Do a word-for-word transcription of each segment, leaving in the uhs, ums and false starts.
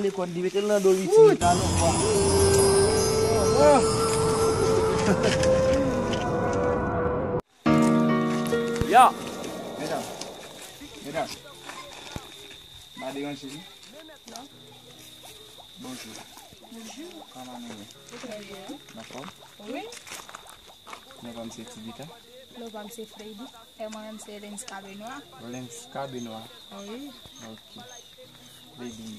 Lekòl, li mete l nan do li, ti talon. Yo! Medam, medam, m pa deranje nou? Non. Bonjou. Bonjou. Kòman nou ye? Trè byen. Anfòm? Wi. Non pa m se Ti Gita. Non pa m se Freddy. E mwen menm se Lenska Benoit. Lenska Benoit. Wi. Ok. Freddy.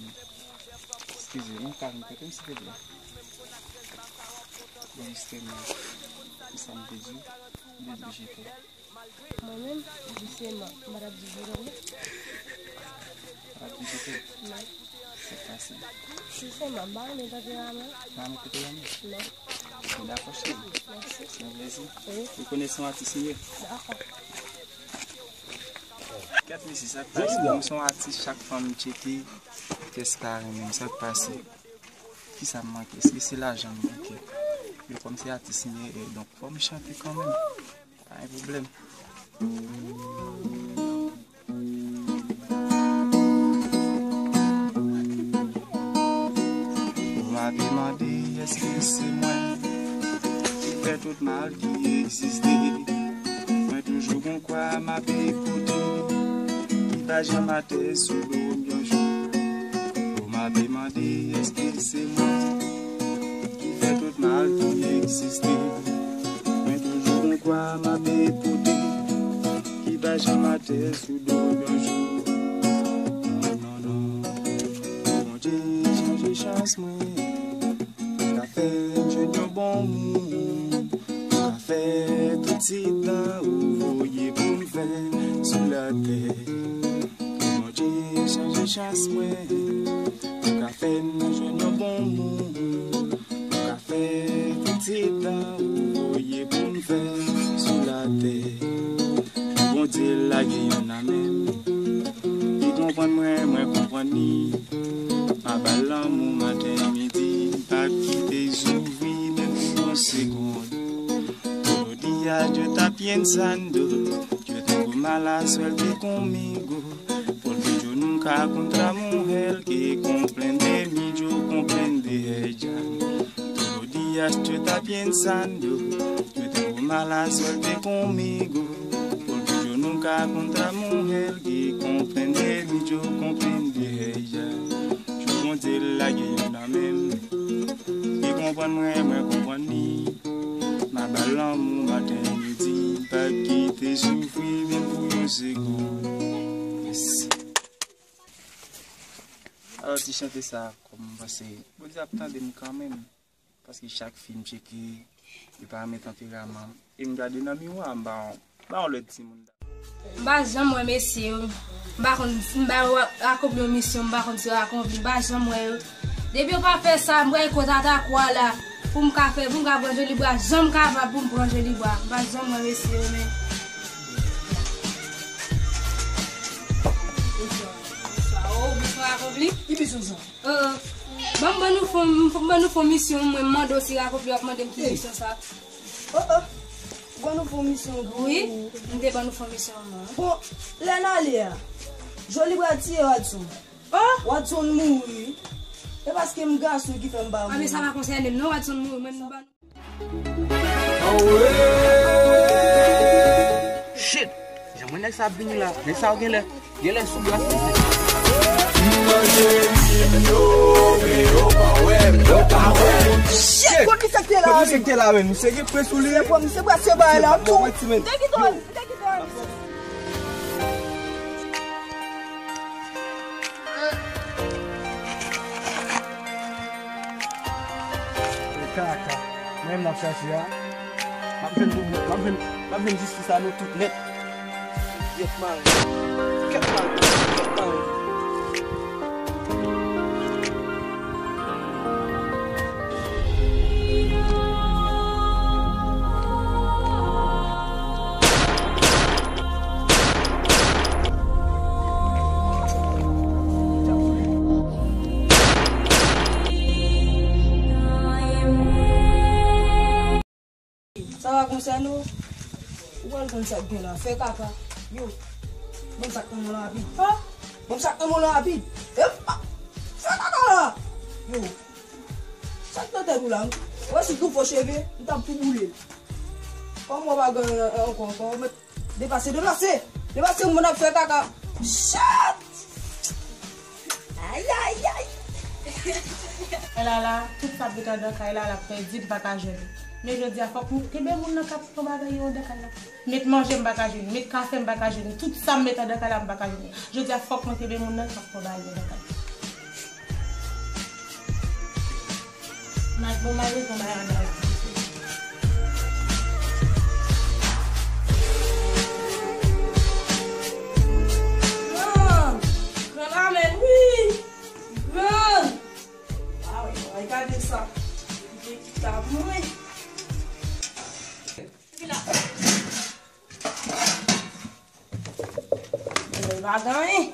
Eskize, m ka vin kote m silvouplè? Bon, m se m, m sa m te di, m te di jete. Mwen menm, jisteman, m pa t ap di jete non. Pa t ap di jete? Non. Sa k pase? Jisteman, m pa renmen tanperaman. Pa renmen tanperaman? Non. Dakò, cheri. Mèsi. Se yon plezi. Wi. Ou konnen se yon atis m ye. Dakò. Gad mesye, sa k pase? Mwen se yon atis, chak fwa m tcheke, kès pa renmen m, sa k pase? Kisa m manke? Èske se lajan m manke? Men kòm se atis m ye, e, donk fò m chante kanmenm. Pa gen pwoblèm. Ou m ape mande èske se mwen ki fè tout mal ki egziste. Mwen toujou gon kwa m ape pote, ki pa janm atè sou do m yon jou. Ou m ape mande èske se mwen ki fè tout mal ki egziste. Mwen toujou gon kwa m ape pote, ki pa janm atè sou do m yon jou. Non, non, non. Bondye chanje chans mwen, pou ka fè m jwenn yon bon moun, pou ka fè tout ti tan ou voye pou m fè sou latè. Bondye chanje chans mwen, pou ka fè m jwenn yon bon moun, pou ka fè tout ti tan ou voye pou m fè sou latè. Bondye lage youn nan men m, li konprann mwen, mwen konprann li. M a ba l lanmou maten, midi, m pa kite zouvri menm pou yon segonn. Todos los días yo está pensando, yo tengo mala suerte conmigo, porque yo nunca contra mujer que comprende mi, yo comprende ella. Todos los días yo está pensando, yo tengo mala suerte conmigo, porque yo nunca contra mujer que comprende mi, yo comprende ella. Jou Bondye lage youn nan men m, li konprann mwen, mwen konprann li. M a ba l lanmou maten, midi, m pa kite soufri menm pou yon segonn. Mèsi. Alò, ti chante sa, kòm m panse, Bondye ap tande m kanmenm. Paske chak fi m tcheke, li pa renmen tanperaman m. E m gade nan miwa, m pa wè yon lòt timoun. M pa janm wè mesye yo. M pa konn, m pa wè akonpli yon misyon, m pa konn si yo akonpli, m pa janm wè yo. Depi yo pa fè sa, m pral kote Atakwa la, pou m ka fè, pou m ka pran Joli Bwa, jan m kapab pou m pran Joli Bwa. M pa janm wè mesye yo, men. Bonswa. Bonswa. Oh, misyon akonpli? Ki misyon sa? Oh, oh. Ban m, ban nou fon, ban nou fon misyon, mwen mande w si akonpli, w ap mande m ki misyon sa. Oh, oh. Ban nou fon misyon pou... Wi, m te ban nou fon misyon, mwen. Bon, lè n ale a, Joli Bwa tiye Watson. Oh! Watson mouri. E paske m gason ki fè m pa mouri. A, men sa pa konsène m, non, Watson mouri, mwen m ban nou. Shit! Jan mwen nèg sa ap vini la. Nèg sa yo genlè, genlè sou bras li. Shit! Kot misye k te la, men? Misye gen pwen sou li. Se pwen misye brase bay la. Bon, mwen ti men. E kaka. Mwen menm n ap chache a. M ap jwenn nou, m ap jwenn, m ap jwenn jistis a nou tout nèt. Yèt mare. Kèt mare. Kèt mare. Sa pa konsène w. Ou pral konn sa k gen la. Fè kaka. Yo. Ban m sa k nan men w la rapid. Ha? Ban m sa k nan men w la rapid. Epa! Fè kaka la! Yo, sa k nan tèt ou la? Ou wè si tou fo cheve, m t ap tou boule l. Kòman w pa gen ankò, ankò? Deplase, deplase! Deplase, moun ap fè kaka. Chat! Ay, ay, ay! Lala, tout sa ap met anndan kay la, l ap pèdi, li pa ka jwenn. Men jodi a, fòk nou kenbe moun nan k ap pran bagay yo anndan kay la. Met manje, m pa ka jwenn. Met kafe, m pa ka jwenn. Tout sa m met anndan kay la, m pa ka jwenn. Jodi a, fòk mwen kenbe moun nan k ap pran bagay yo anndan kay la. Maj bon mari, bon mari, mari. Gran, gran la men, wi. Gran. Ah, wi, wi, gade sa. Gen ki ta mwen. Vin la. Li pa gen anyen.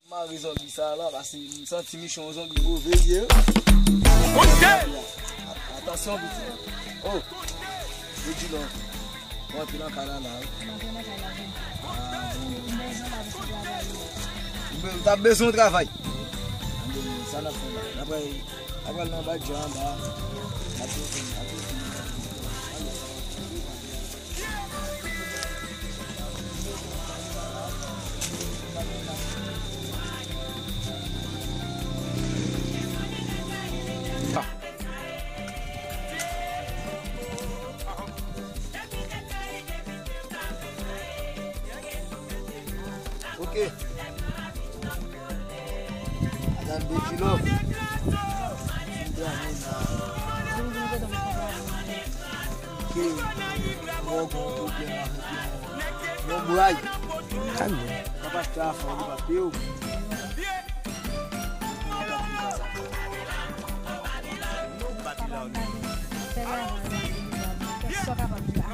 Mare zonbi sa la, paske m santi michon yon zonbi move li ye. A-, atansyon, pitit. Oh, yo di non. Mwen antre nan kay la la, wi. Ah, bon. M t ap bezwen yon travay. Sa n ap fè la. N ap pral, n ap pral nan anba dja anba. N ap fè, n ap fè. Ok. Madanm Betty Love. Ke mwen gen yon pwoblèm avèk yon, yon bray. Kalme. Sa pa achte afè w, li pa peye w. Fè sa w kapab la.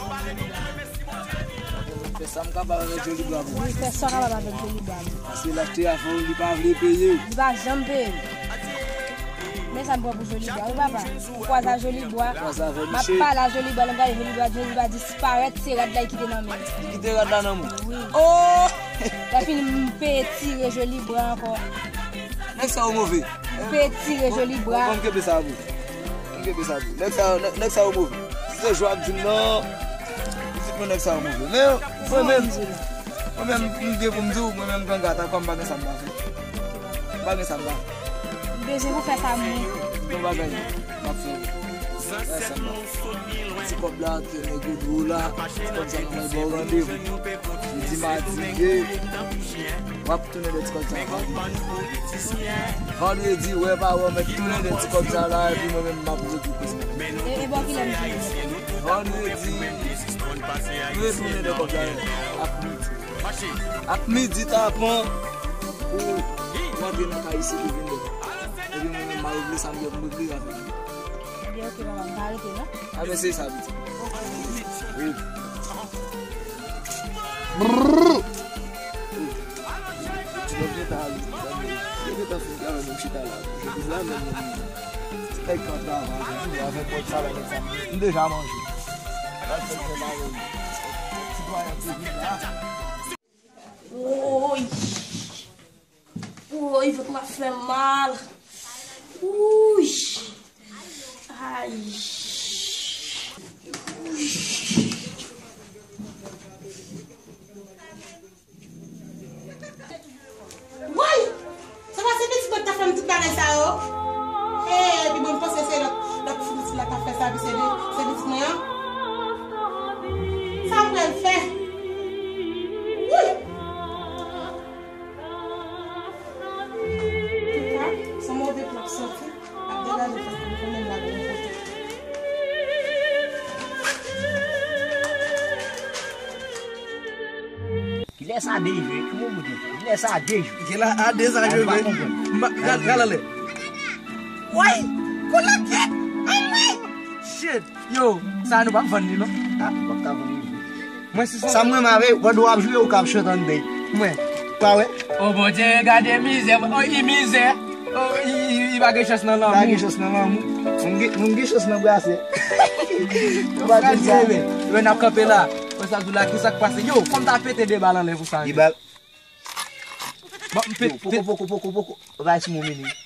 Fè sa m kapab avèk Jolibwa pou mwen. Wi, fè sa w kapab avèk Jolibwa. Paske l achte afè w, li pa vle peye w. Li pa janm peye m. Men sa m pran pou Jolibwa, wi papa. Kwaz a Jolibwa. Kwaz avè misye. M ap pale a Jolibwa, lè m gade Jolibwa, Jolibwa disparèt, se rad la l kite nan men l. Li kite rad la nan men w. Wi. Oh! Lè fini, m peye tire Jolibwa ankò. Nèg sa yo move. M peye tire Jolibwa. Bon, bon, m kenbe sa pou ou. M kenbe sa pou ou. Nèg sa yo, nèg, nèg sa yo move. Si se jwa ap di m nan, pitit mwen nèg sa yo move. Men, mwen menm, mwen menm, m gen pou m di w, mwen menm ganga, ta kòm pa gen sa m pa fè. M pa gen sa m pa fè. M bezwen pou fè sa mwen. Yon bagay, m ap fè. Bagay sa m pa fè. Ti kòb la, ke nèg yo dwe w la, ti kòb sa nan men ba w randevou. Jodi, madi, w ap tounen de ti kòb sa la. Vandredi, wè pa wè, w mèt tounen de ti kòb sa la, epi mwen menm, m ap retounen. E, e bò kilè m tounen? Vandredi, retounen de kòb sa la, ak midi. Ak midi, tapan, ou rantre nan kay isit, ou vin dèyè. Epi mwen menm, m a regle sa m gen pou m regle avèk li. Ebyen, oke, papa, m pa rete, non? A, men se sa, pitit. Wi. Brrr. Ti nèg gentan ale. Yo gentan fin travay, menm chita la. Jodi la, menm, menm, menm. Ti nèg k ap travay, jodi, avèk pòt sa la, nèg sa. M deja manje. Pral fè l fè bagay. Ti vwayaj te vin la. Woy! Woy, vant mwen ap fè m mal. Wouy! Ay! Wouy! Woy! Sa pa se pitit mwen k ta fè m tout bagay sa yo? Eh, epi bon, m panse se lòt, lòt pitit la k ta fè sa, epi se li, se pitit mwen an. Sa m pral fè? Woy! Antouka, se yon move plan k soti, ap degaje fòs pou nou fè menm bagay yon kote. Kilè sa de jwe? Kòman w di? Kilè sa de jwe? Kilè a de sa jwe, vre? M pa konprann. M pa, gad, gad anlè. Woy! Koulakèt! Anmwey! Shit! Yo, sa nou p ap vann li, non? Ah, nou p ap ka vann li. Mwen, si se sa m renmen avè w, pandan w ap jwe, ou ka ap chante anndan. Mwen, pa wè? O Bondye, gade mizè, o, i mizè. O, i, i, i pa gen chans nan lanmou. Pa gen chans nan lanmou. Moun gen, moun gen chans nan brase. Ou pa gen sa. Lè n ap kanpe la. Sa di la, ki sa k pase? Yo, fò m ta pete de bal anlè pou sa. De bal. Bon, m pete. Poko, poko, poko, poko. Ou bay sou mwen, meni.